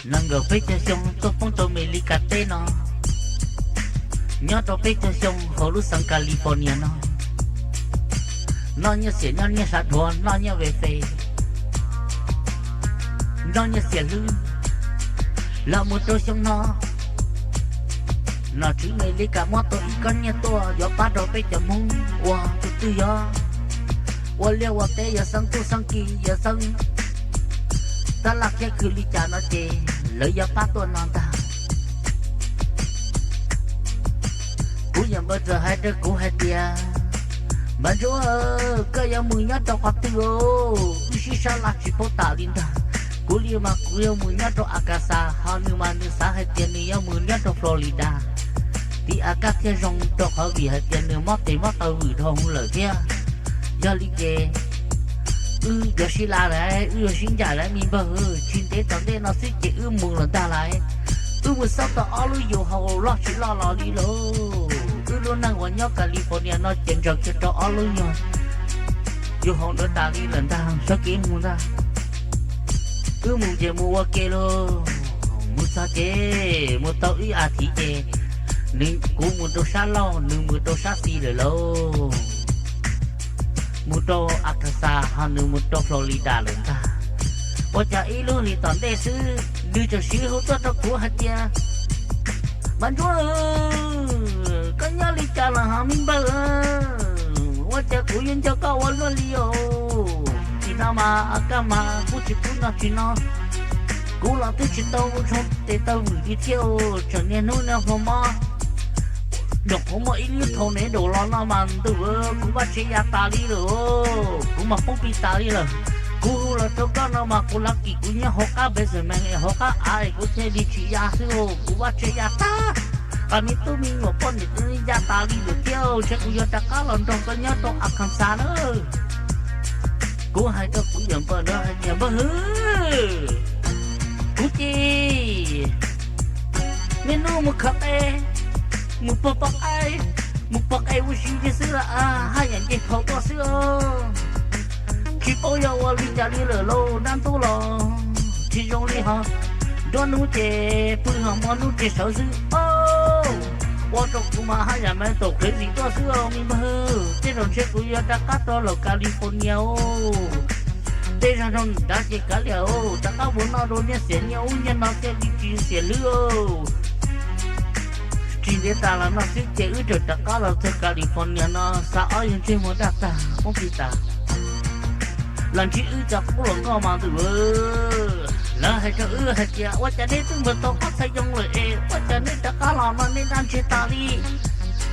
Nees nkaum peb caug xyoo tuaj poob rau Amelikas teb no, nyob rau peb caug xyoo hauv lub xeev California no, noj nyiaj xiam nyob nyiaj sav dhuav noj nyiaj ve fe, noj nyiaj xiam hlwb. Los mus rau xyoo no, nom tswv Amelikas muab tau ib kob nyiaj tuaj yuav pab rau peb cov Hmoob ua tus twg yog ua liaj ua teb, yuav xeeb tub xeeb ki, yuav xeeb tab laj kiab khw li cas no ces lawv yuav pab tuaj no ntag. Kuv yawm npawg txawm hais rau kuv hais tias, Npawg Ntsuab, koj yuav mus nyob rau qhov twg os? Wb sib sab laj tsis paub tas li ntag. Kuv li mas kuv yuav mus nyob rau Arkansas, ho nws mas nws xav hais tias nws yuav mus nyob rau Florida. Tim Av Kaj thiaj zoo rau qhov vim hais tias nws mob tes mob taw vwm dhau lawm thiab. Yog li ces wb yuav sib laj lawm, wb yuav sib ncaim lawm me npawg. Tsis ntev tom ntej no xwb ces wb mus lawm ntag lauj. Wb mus xauj tau ob lub yus haus loj tsis loj los li lauj. Wb lub neej uas nyob California no ces ntsaws kiag rau ob lub nyuag yus haus ntawd tas li lawm ntag, sawv kev mus ntag. Wb mus ces mus ua ke lauj, mus txog ces mus tau ib as thiv ces nws, kuv mus rau sab laug, nws mus rau sab xis lawm lauj. Mus rau Arkansas ho nws mus rau Florida lawm ntag. Ua cas ib lub hlis tom ntej xwb nws txawm siv hu tuaj rau kuv hais tias, Npawg Ntsuab, koj nyob li cas lawm hos me npawg? Ua cas kuv yuav nco koj ua luaj li os? Tim no mas Av Kaj mas kuj tsis pub noj tsis noj, kuv los twb tsis tau zoo tes tau vwm li thiab, tseem niaj hnub niaj hmo mob nyuam qhuav muaj ib lub thau nev daus los no mas ntuj, kuv vaj tsev ya tas li lawm, kuv mas poob plig tas li lawm. Kuv hu los rau koj no mas kuv lav kim kuv nyob hauv qab basement, hauv qab av es kuv thiaj li tsis ya xwb, kuv vaj tsev ya tag, qhov me tub me nyuam poj niam twb ya tas li lawm thiab, ntshe kuv yuav rov qab los nrog koj nyob rau Arkansas na. Kuv hais rau kuv yawm npawg ntawd hais tias, Npawg, kuv ces niaj hnub mus khaws qe, mus pog pog qe, mus pog qe ua si li xwb, haj yam nce phau tuaj xwb os. Tsis paub yog ua li cas li lawm lauj, dab ntub los tsis zoo li hos, nruab hnub ces pw hos hmo hnub ces sawv xwb os. Ua rau kuv mas haj yam me taum qhev zim tuaj xwb os me npawg. Tej zaum ntshe kuv yuav rov qab rau lawm California os. Tej zaum no nrad ces kav liam os, rov qab mus noj dua nyiaj xiam nyiaj ub nyiaj no thiaj li tsis xiam hlwb os. Tsis ntev tas los no xwb ces wb txawm rov qab los txog California no, xav ob yawg ntsej muag daj tag poob plig tas. Los ntsib wb cov qub hluas nkauj mas ntuj, lawv hais rau wb hais tias, Ua cas neb twb mus tau qab txhais yoo lawm es ua cas neb rov qab los no neb daj ntseg tas li,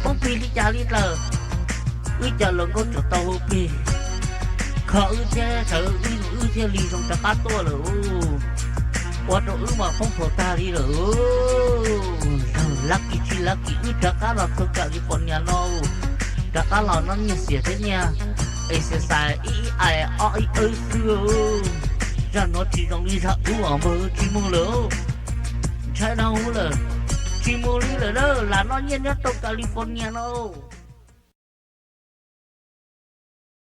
poob plig li cas li lawm? Wb cov hluas nkauj tsuas tau hu plig, kho wb thiab sawv wb, wb thiaj li zoo rov qab tuaj lawm. Ua rau wb mas poob phaum tag li lawm. Lucky tsis lucky wb rov qab los txog California no, rov qab los noj nyiaj xiam thiab nyiaj exercise ib ais ob ib wb xwb. Zaj no tsis zoo li zaj ub os npawg, tsis mus lawm. Ntshai dhau lawm, tsis mus li lawm na, lam noj nyiaj nyob rau California no.